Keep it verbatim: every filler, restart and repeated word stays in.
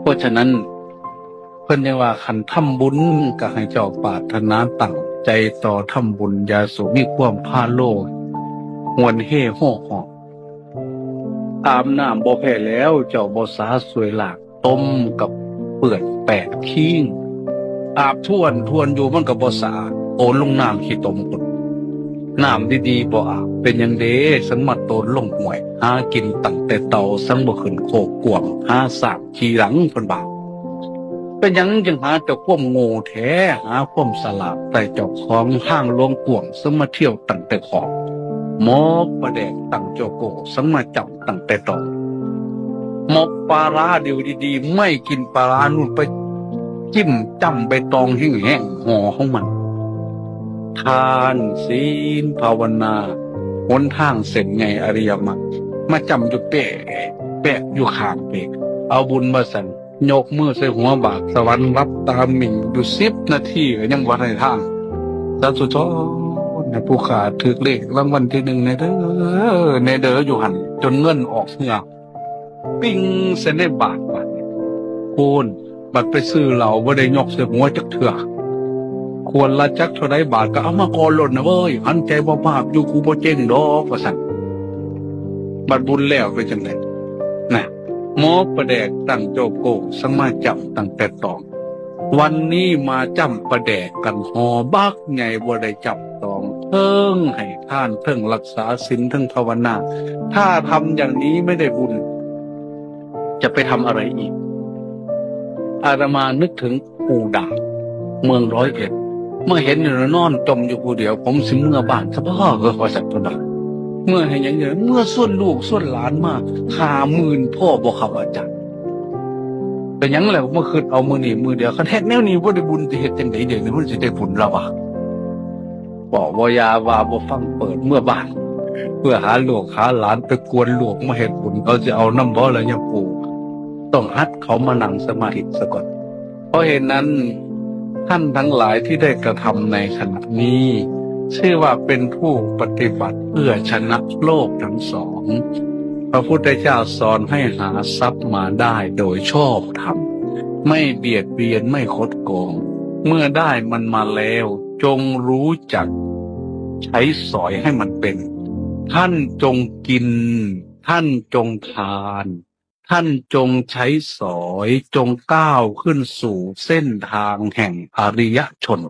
เพราะฉะนั้นเพิ่นยังว่าคันทำบุญก็ให้เจ้าปรารถนาตั้งใจต่อทำบุญ อย่าสู่มีความพาโลหวนเฮโฮหอก อาบน้ำบ่แพ้แล้ว เจ้าบ่สาสวยหลาก ต้มกับเปื่อยแปดคิง อาบทวนทวนอยู่มันก็บ่สะอาด โอนลงน้ำขี้ตมพุ้น น้ำดีๆบ่อาบ เป็นหยังเด้ สังมาโตนลงห้วย หากินตั้งแต่เต่า สังบ่ขึ้นโคกกวาง หาสร้างขี่หลังเพิ่นว่า เป็นหยังจึงหาแต่ความโง่แท้ หาความสลาดใส่เจ้าของ ทางหลวงกว้าง สังมาเที่ยวตั้งแต่ขอบ มกปลาแดกตั้งโจโก้ สังมาจำตั้งแต่ตอง มกปลาร้าเดียวดีๆ ไม่กินปลาร้านู่น ไปจิ้มจ้ำใบตองแห้งๆ ห่อของมัน ทานศีลภาวนา หนทางเส้นใหญ่อริยมรรค มาจำอยู่แปะแปะอยู่ข้างเปก เอาบุญมาสั่น ยกมือใส่หัวบาท สวรรค์รับตาหมิ่งอยู่สิบนาทีก็ยังบ่ได้ทาง สาธุชนนะ ผู้ข้าถืกเลขรางวัลที่หนึ่งแน่เด้อ แน่เด้ออยู่หั่น จนเงินออกเหื่อ ปิ้งใส่ในบาทบาดนี้ โอน บัดไปซื้อเหล้าบ่ได้ยกใส่หัวจักเทื่อ ขวดละจักเท่าใดบาทก็เอามาก่อนโลดนะเว้ย หันใจบ่บาปอยู่ กูบ่เจ๊งดอก ว่าซั่น บัดบุญแล้วเป็นจังได๋ นะ หมกปลาแดกตั้งโจโก้ สังมาจำตั้งแต่ตอง วันนี้มาจำปลาแดกกัน ห่อบักใหญ่ บ่ได้จำตอง เทิงให้ทาน เทิงรักษาศีล เทิงภาวนา ถ้าทำอย่างนี้ไม่ได้บุญ จะไปทำอะไรอีก อาตมานึกถึงปู่ด่าง เมืองร้อยเอ็ด เมื่อเห็นอยู่นอนจมอยู่ผู้เดียว ผมสิเมือบ้านซะบ่ เออ ว่าซั่นเพิ่นว่า เมือให้หยังเด้อ เมือชวนลูกชวนหลานมา ห้าหมื่น พ่อบ่ครับอาจารย์ เป็นหยังแล้วมาคิดเอามื้อนี้มื้อเดียว คันเฮ็ดแนวนี้บ่ได้บุญ สิเฮ็ดจังได๋ เดี๋ยวนี้มันสิได้บุญแล้ววะ บอกว่ายาว่าบ่ฟัง เปิดเมือบ้าน เพื่อหาลูกหาหลานไปกวนลูกมาเฮ็ดบุญ เขาสิเอานำบ่ล่ะยาปู่ ต้องหัดเขามานั่งสมาธิซะก่อน เพราะเหตุนั้น ท่านทั้งหลายที่ได้กระทำในขณะนี้ ชื่อว่าเป็นผู้ปฏิบัติเพื่อชนะโลกทั้งสอง พระพุทธเจ้าสอนให้หาทรัพย์มาได้โดยชอบธรรม ไม่เบียดเบียน ไม่คดโกง เมื่อได้มันมาแล้ว จงรู้จักใช้สอยให้มันเป็น ท่านจงกิน ท่านจงทาน ท่านจงใช้สอย จงก้าวขึ้นสู่เส้นทางแห่งอริยชน